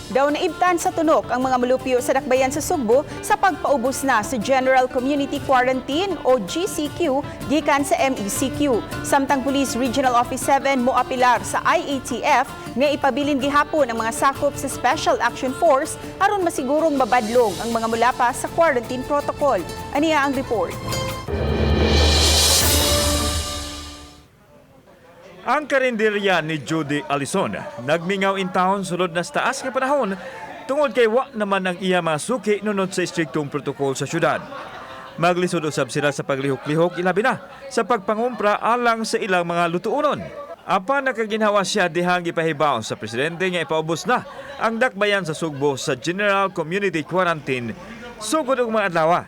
Daw naibtan sa tunok ang mga mulupyo sa dakbayan sa Sugbo sa pagpaubos na sa General Community Quarantine o GCQ gikan sa MECQ. Samtang Police Regional Office 7 moapilar sa IATF nga ipabilin gihapon ang mga sakop sa Special Action Force aron masigurong mabadlong ang mga mulapa sa quarantine protocol. Aniya ang report. Ang karinderya ni Judy Alison nagmingaw in town sulod na sa taas nga panahon tungod kay wa naman ang iya mga suki nunod sa istriktong protokol sa syudad. Maglisod usab sila sa paglihok-lihok, ilabi na sa pagpangumpra alang sa ilang mga lutuonon. Apan nakaginhawa siya dihang gipahibaw sa presidente nga ipaubos na ang dakbayan sa Sugbo sa General Community Quarantine sugod og mga adlaw.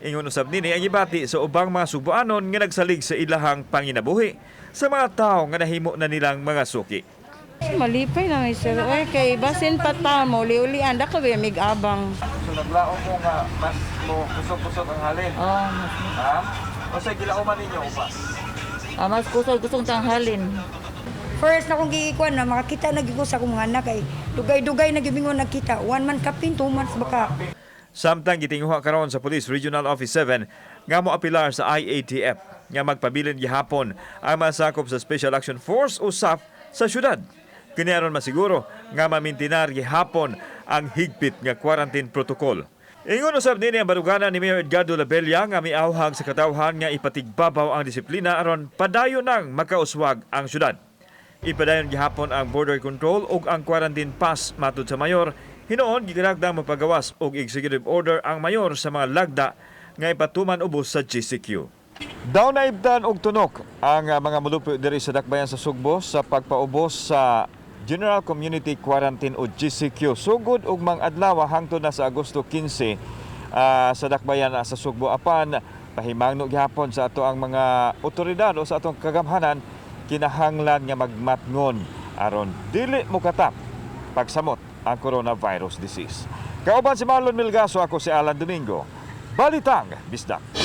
Ingon usab nini ang ibati sa ubang mga Sugboanon nga nagsalig sa ilahang panginabuhi sa mga tawo nga nahimo na nilang mga suki. Malipay na may sir. Oy, kay basin pa ta mo, uli-ulian da ka mig abang. So naglaom mo nga mas mo kusog-kusog ang halin. Oh, mas, Ha? O sa gilauman ninyo upa? mas kusog-kusog tanghalin. First na kong giikuan na makakita na gyud ko sa akong mga anak kay dugay-dugay na gyud mingon nagkita. 1 month kapin, 2 months baka. Samtang gitinguha karon sa Police Regional Office 7 nga moapilar sa IATF nga magpabilin gihapon ang masakop sa Special Action Force o SAF sa syudad. Kini aron masiguro nga mamintinar gihapon ang higpit nga quarantine protocol. Ingon usab nini ang baruganan ni Mayor Edgardo Labella nga miawhag sa katawhan nga ipatigbabaw ang disiplina aron padayon nang makauswag ang syudad. Ipadayon gihapon ang border control ug ang quarantine pass matud sa mayor. Hinuon gikalagdang mapagawas og executive order ang mayor sa mga lagda nga ipatuman ubos sa GCQ. Daw naibdan og tunok ang mga mulupyo diri sa dakbayan sa Sugbo sa pagpaubos sa General Community Quarantine o GCQ sugod og mga adlaw hangtod na sa Agosto 15 sa dakbayan sa Sugbo, apan pahimangno gihapon sa ato ang mga otoridad o sa atong kagamhanan, kinahanglan nga magmatngon aron dili mokatap pagsamot ang coronavirus disease. Kauban si Marlon Milgaso, ako si Alan Domingo. Balitang Bisdak.